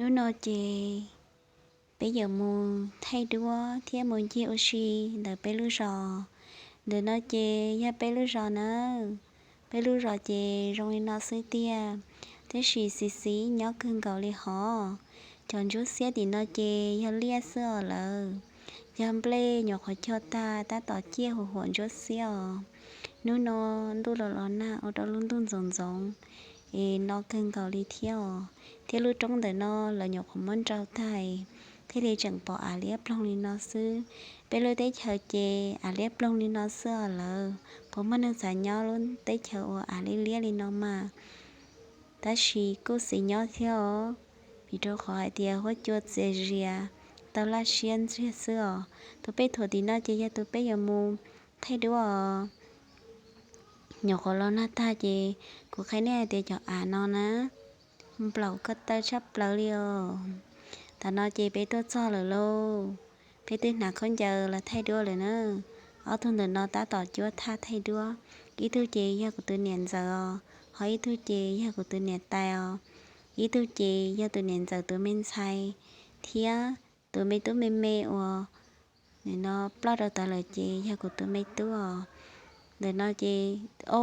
Hnub no ces peb yuav mus thaij duab thiab mus ncig ua si ntawm peb lub zos. Ntawm no ces yog peb lub zos nawb. Peb lub zos ces zoo li no xwb tiag, tab sis xiv xiv nyob kawg nkaus li hov. Cov ntsuab xiab tim no ces yog liaj xwb os lawm. Yog nplej nyuam qhuav cog tag tab tom ciaj huam huam ntsuab xiab os. Hnub no ntuj los los nag ua rau lub ntuj ntxoov ntxoov es no kawg nkaus li thiab os. Thiab lub roob ntawm no lawv nyuam qhuav muab nrau tag, thiaj li tseem pom av liab ploog li no xwb. Peb lub teb chaws ces av liab ploog li no xwb os lawm. Puas muaj neeg xav nyob lub teb chaws uas av liab liab li no mas? Tab sis kuj xis nyob thiab os, vim rau qhov hais tias huab cua txias zias, tau laj siab ntxiag xwb os. Tus peb thuam tim no ces yog tus peb yuav mus thaij duab os. Nyuam qhuav los nag tag ces kuv qhia nej hais tias cov av no na, nplaum ko taw tshaj plaws li os. Tam no ces peb tuaj txog lawm lauj. Peb twb hnav khaub ncaws los thaij duab lawm na. Ob tug ntawm no tab tom cuab thaj thaij duab. Ib tug ces yog kuv tus niam ntxawm os, ho ib tug ces yog kuv tus niam tais os. Ib tug ces yog tus niam ntxawm tus me ntxhais thiab tus me tub me me uas nim no ploj rau tod lawm ces yog kuv tus me tub os. Ntawm no ces, o,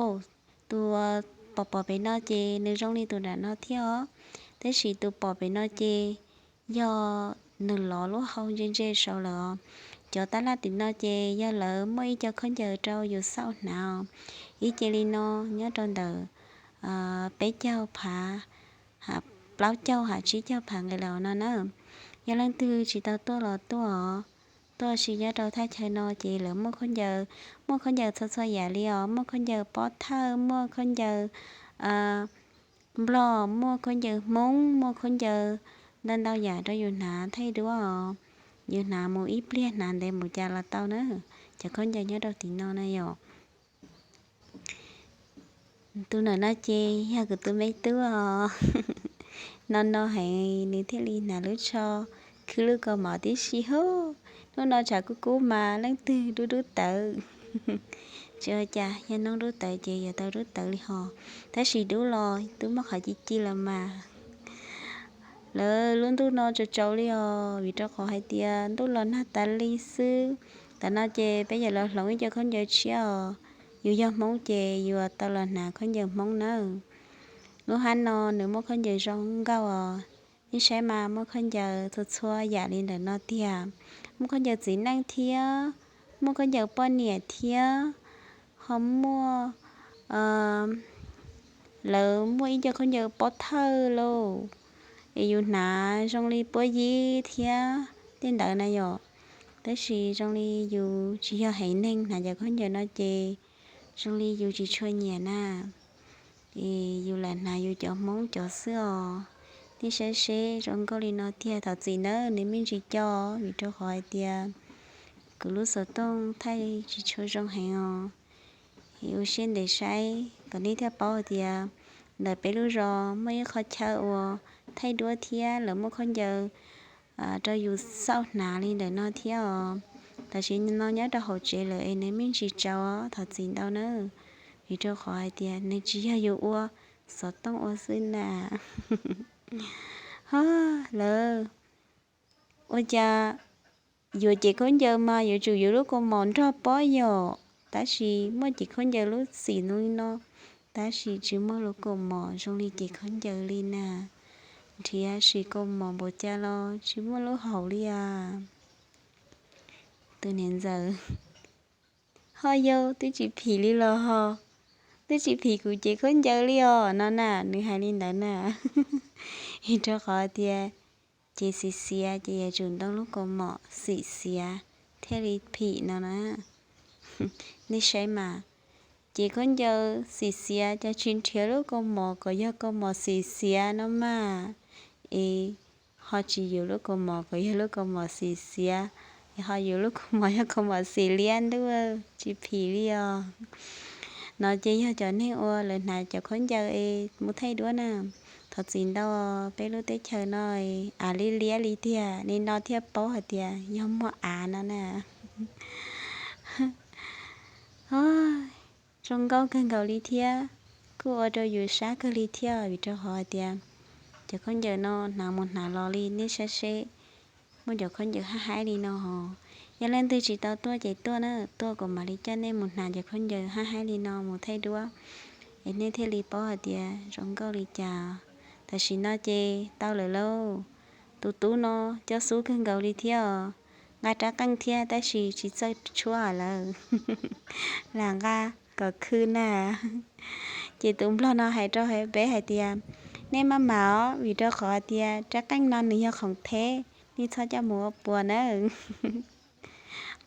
tus pom pom pem no ces nws zoo li tus nram no thiab os, tab sis tus pom pem no ces yog nws lov lub hau ntse ntse saud lawm os. Cov tab laj tim no ces yog lawv muaj ib co khaub ncaws rau yus xauj hnav os. Ib ce li no nyob rau ntawm peb caug phav, plaub caug ha tsib caug phav nqe laus no na. Yog leej twg tsis tau tuaj los tuaj os, tuaj ua si nyob rau thaj chaw no ces lawv muaj khaub ncaws, muaj khaub ncaws txhua txhua yam li os, muaj khaub ncaws pob thawj, muaj khaub ncaws nplog, muaj khaub ncaws hmoob, muaj khaub ncaws ntau ntau yam rau yus hnav thaij duab os. Yus hnav mus ib pliag hnav ntev mus cas los tau na. Cov khaub ncaws nyob rau tim no na yom. Tus ntawm no ces yog kuv tus me tub os. No no heev nws thiaj li hnav lub tsho khwb lub kaus mom tib si hub. Hnub no tshav kub kub mas leej twg dub dub tawv. Tsis ua cas, yog noob dub tawv ces yuav tau dub tawv li hos, tab sis dub los twb muaj qhov ci ci los mas. Lawv lub ntuj no tsaus tsaus li os, vim rau qhov hais tias ntuj los nag tas li xwb. Tam no ces peb yuav los hloov ib co khaub ncaws tshiab os. Yus yog hmoob ces yuav tau los hnav khaub ncaws hmoob nawb. Lub hab no nws muaj khaub ncaws zoo nkauj os. Nej saib mas, muaj khaub ncaws txhua txhua yam li ntawm no tiag. Muaj khaub ncaws txiv neej thiab, muaj khaub ncaws poj niam thiab, ho muaj, lawv muaj ib co khaub ncaws pob thawj lauj, es yus hnav zoo li puab yib thiab tej ntawd na yom. Tab sis zoo li yus tsis yog heev neeg hnav cov khaub ncaws no ces zoo li yus tsis tshua nyiam na. Es yus lam hnav yus cov hmoob cov xwb os. Nej saib seb zoo nkauj li no tiag, thov txim nawb, nws me ntsis co, vim rau qhov hais tias kuv lub xov tooj thaij tsis tshua zoo heev os. Es ua siab ntev saib kom nej thiaj paub hais tias ntawm peb lub zos muaj ib qhov chaw uas thaij duab thiab lawv muaj khaub ncaws rau yus xauj hnav li ntawm no thiab os. Tam sim no nyob rau hauv tsev lawm es nws me ntsis tsaus, thov txim ntau nawb, vim rau qhov hais tias nws tsis yog yus ua, xov tooj ua xwb na. Ho lawv, ua cas yuav cev khaub ncaws mas yuav tsum yuav lub kaus mom nrog pob yom, tab sis muaj cev khaub ncaws lub xim li no, tab sis tsis muaj lub kaus mom zoo li cev khaub ncaws li na. Nrhiav sim kaus mom npaum cas los tsis muaj lub hauv li as. Tus niam ntxawm, ho yau twb tsis phim li los ho, twb tsis phim kuv cev khaub ncaws li os no na, nws hais li ntawd na. Vim rau qhov tias cev xim xiav ces yuav tsum ntoo lub kaus mom xim xiav thiaj li phim no na. Nej saib mas, cev khaub ncaws xim xiav cas tsis nrhiav lub kaus mom kom yog kaus mom xim xiav no mas, es ho tsis yuav lub kaus mom kom yog lub kaus mom xim xiav, es ho yuav lub kaus mom yog kaus mom xim liab ntuj, tsis phim li os. No ces yog cov neeg uas lawv hnav cov khaub ncaws es mus thaij duab na, thov txim ntau, peb lub teb chaws no av liab liab li tiag, li no thiaj paub hais tias yog muaj av no na. Zoo nkauj kawg nkaus li thiab, kuj ua rau yus sab kawg li thiab, vim rau qhov hais tias cov khaub ncaws no hnav mus hnav los li, nej saib seb, muaj cov khaub ncaws hab haib li no hos. Yog leej twg tsis tau tuaj ces tuaj na, tuaj kuv mam li coj nej mus hnav cov khaub ncaws hab haib li no mus thaij duab, es nej thiaj li paub hais tias zoo nkauj li cas. Tam sim no ces tau lawm lauj. Tus tub no coj xub kawg nkaus li thiab os. Nqa rab qeej thiab tab sis tsis txawj tshuab lawm, lam nqa kom khw na. Ces tus nplog no hais rau peb hais tias, nej maj mam os, vim rau qhov tias rab qeej no nws yog khoom theb, nej txhob coj mus ua puas na.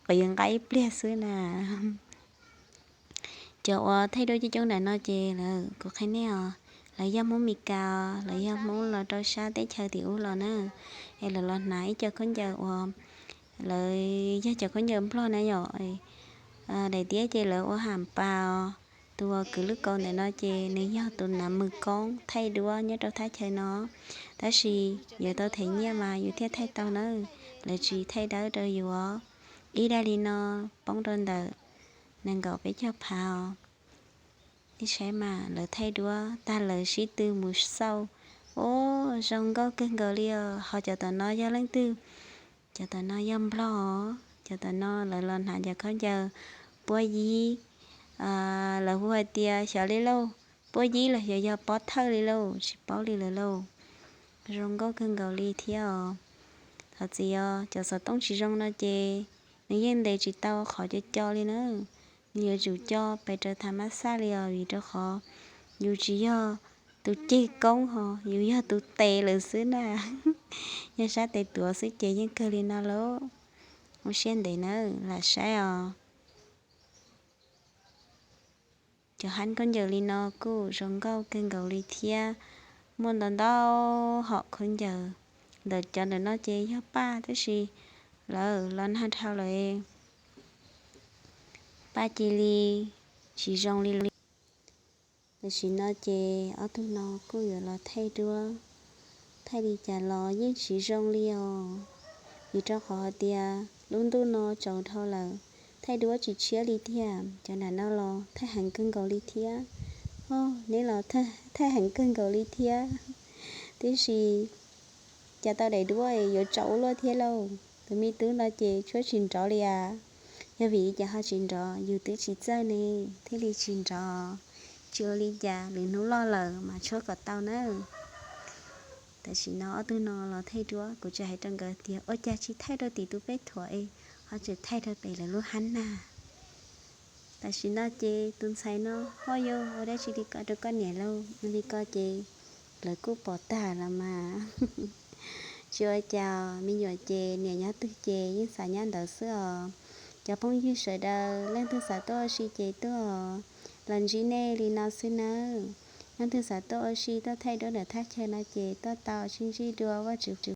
Kuv yuav nqa ib pliag xwb na. Cov uas thaij duab coob coob nram no ces lawv, kuv qhia nej os, lawv yog Hmoob Mes Kas, lawv yog Hmoob los rau sab teb chaws tim ub los na, es lawv los hnav ib co khaub ncaws uas lawv yog cov khaub ncaws nplog na yom. Daim tiab ces lawv ua ham pas os. Tus uas kwv lub kaus ntawm no ces nws yog tus nav mws koob thaij duab nyob rau thaj chaw no, tab sis yuav tau them nyiaj mas yus thiaj thaij tau nawb. Lawv tsis thaij dawb rau yus os. Ib daim li no poob rau ntawm nees nkaum peb caug phav os. Nej saib mas lawv thaij duab tag lawv sib tw mus xauj. Ua zoo nkauj kawg nkaus li os. Ho cov tom no yog leej twg? Cov tom no yog nplog os. Cov tom no lawv los hnav cov khaub ncaws puab yib, lawv hu hais tias xyov li lauj, puab yib los xyov yog pob thawj li lauj, tsis paub li lawm lauj. Zoo nkauj kawg nkaus li thiab os. Thov txim os, cov xov tooj tsis zoo no ces nws yeej ntes tsis tau qhov co co li na. Nws yuav tsum co pes raws tham mas xaj li os, vim rau qhov yus tsis yog tus ceg koob ho, yus yog tus tes lawm xwb na. Yog sab tes tuav xwb ces yeej kawg li no lauj. Ua siab ntev nawb, lam saib os. Cov hab khaub ncaws li no kuj zoo nkauj kawg nkaus li thiab. Muaj ntau ntau hom khaub ncaws. Ntawm cov ntawm no ces yog paj tab sis lawv los nag dhau lawm, paj cia li tsis zoo li li. Tam sim no ces ob tug no kuj yuav los thaij duab, thaij li cas los yeej tsis zoo li os. Vim rau qhov hais tias lub ntuj no tsaus dhau lawm, thaij duab tsis tshiab li tiag. Cov nram no los thaij heev kawg nkaus li thiab. Neb los thaij heev kawg nkaus li thiab. Tiam sis cas tau daim duab yuav tsaus ua luaj thiab lauj. Tus me tub no ces tshuab tsis nrov li as. Yog vim li cas ho tsis nrov? Yus twb tsis txawj ne, thiaj li tsis nrov. Tsis ua li cas, lwm hnub loj lawm mas tshuab kom tau nawb. Tam sim no ob tug no los thaij duab, kuv tseem hais rau nkawd tias ua cas tsis thaij rau tim tus peb thuam es ho tseem thaij rau pem lawv lub hab nag. Tam sim no ces tus ntxhais no, huaj yog ua dab tsi li ko rau koj niam lauj? Ua li ko ces lawv kuj pom tag los mas. Tsis ua cas, me nyuam ces niam nyob twg ces yeej xav nyob ntawd xwb os. Cov phooj ywg sawv daws leej twg xav tuaj ua si ces tuaj os. Los ntsib nej li no xwb nawb. Leej twg xav tuaj ua si tuaj thaij duab ntawm thaj chaw no ces tuaj tau, sib ntsib dua, Vajtswv